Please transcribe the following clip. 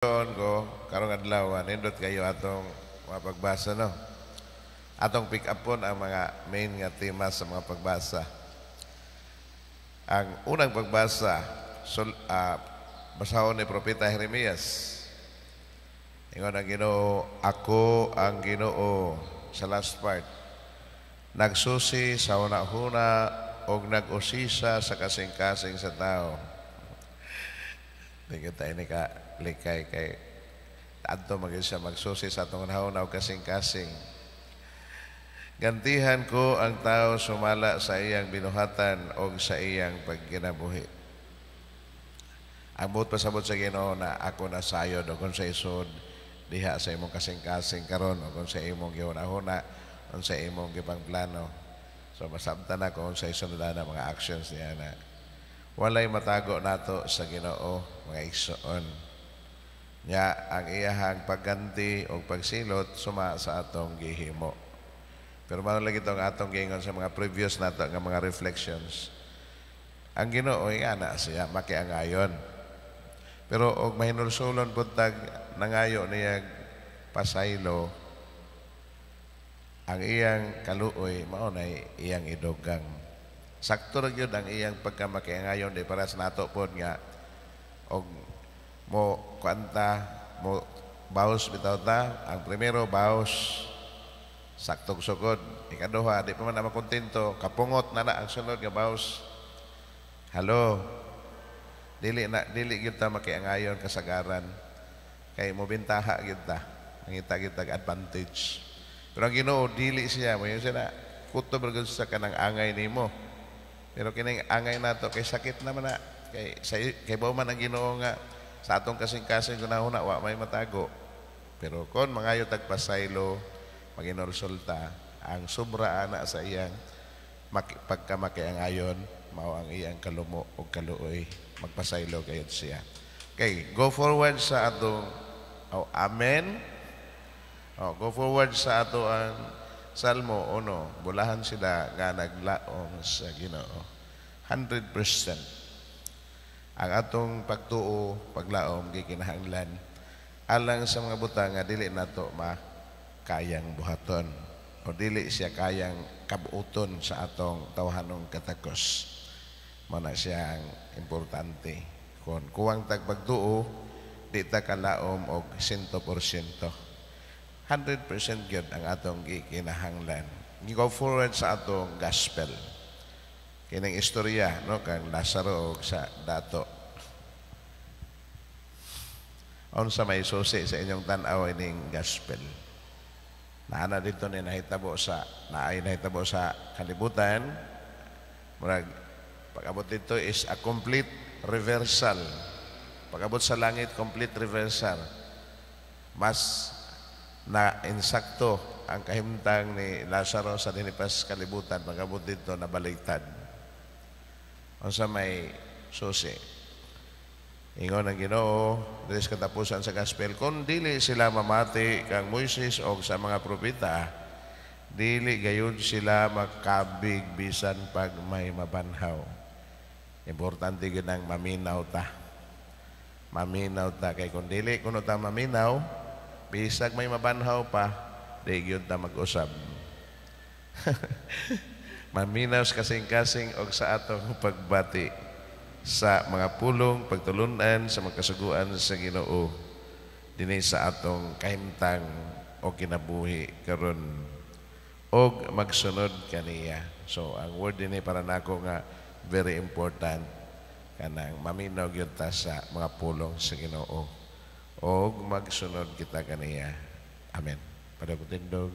Ko karong adlaw, nindot kayo atong mga pagbasa, no. Atong pick up pon ang mga main nga tema sa mga pagbasa. Ang unang pagbasa sul, basahon ni Propeta Jeremias. Ingon ang Ginoo, "Ako ang Ginoo," sa last part. "Nagsusi sa huna-huna og nag-usisa sa kasing-kasing sa tao." Di kita ini ka likay kay adto magid siya magsusi sa atong huna og kasing-kasing. "Gantihan ko ang tao sumala sa iyang binuhatan og sa iyang pagkinabuhi." Ang buot pasabot sa Ginoo na ako na sayod o kung sa isod diha sa imong kasing-kasing karon o kung sa imong gihuna-huna, kung sa imong gipangplano. So masabtan na kung sa isunod na mga actions niya na walay matago nato sa Ginoo, mga igsoon. Nya ang iyahang pagganti o pagsilot suma sa atong gihimo. Pero mao lagi itong atong giingon sa mga previous nato nga mga reflections. Ang Ginoo ana siya makiangayon. Pero og mahinulsulon pud tag nangayo niya pasaylo, ang iyang kaluoy mao nay iyang idugang. Sakto ra gyud ang iyang pagkamakiangayon, di para sa nato pod nga og mo kuanta mo baos bitaw ta. Ang primero baos, saktog sukod. Ikaduha, di pa man na makontento, kapungot na na ang sunod nga baos. Hello, dili na dili gyud ta makiangayon kasagaran kay mo bintaha gyud ta, mangita gyud ta advantage. Pero ang Ginoo dili siya mo siya na kutob ra gyud sa kanang angay nimo. Pero kining angay nato kay sakit naman na kay sa kay man ang Ginoo nga sa atong kasing-kasing gunahuna wa may matago. Pero kon mangayo tag pasaylo, maginulsulta, ang sobra ana sa iyang pagkamakiangayon mao ang iyang kalumo o kaluoy, magpasaylo gayud siya. Okay, go forward sa atong, oh, amen. Oh, go forward sa ato ang Salmo 1, bulahan sila nga naglaom sa Ginoo. 100%. Ang atong pagtuo, paglaom gikinahanglan alang sa mga butang nga dili nato makayang buhaton o dili siya kayang kabuoton sa atong tawhanong katakos. Mao na siya ang importante. Kung kuwang tag pagtuo, di ta kalaom og 100%. 100% gyud ang atong gikinahanglan. Go forward sa atong gospel. Kining istorya, no, kang Lazaro og sa dato. Unsa may susi sa inyong tan-aw ining gospel? Naana dito ni nahitabo sa naay nahitabo sa kalibutan. Murag pag-abot dito is a complete reversal. Pag-abot sa langit, complete reversal. Mas na insakto ang kahimtang ni Lazaro sa dinipas kalibutan, pag-abot dito nabaliktad. Unsa may susi? Ingon ang Ginoo diri sa katapusan sa gospel, "Kung dili sila mamati kang Moises og sa mga propeta, dili gayud sila makabig bisan pag may mabanhaw." Importante gyud ang maminaw ta. Maminaw ta kay kung dili kuno ta maminaw, bisag may mabanhaw pa, di gyud ta mag-usab. Maminaw sa kasing-kasing og sa atong pagbati sa mga pulong, pagtulunan, sa mga kasuguan sa Ginoo dinhi sa atong kahimtang o kinabuhi karon og magsunod kaniya. So ang word dinhi para nako nga very important, kanang maminaw gyud ta sa mga pulong sa Ginoo og magsunod kita kaniya. Amen. Padagutindog.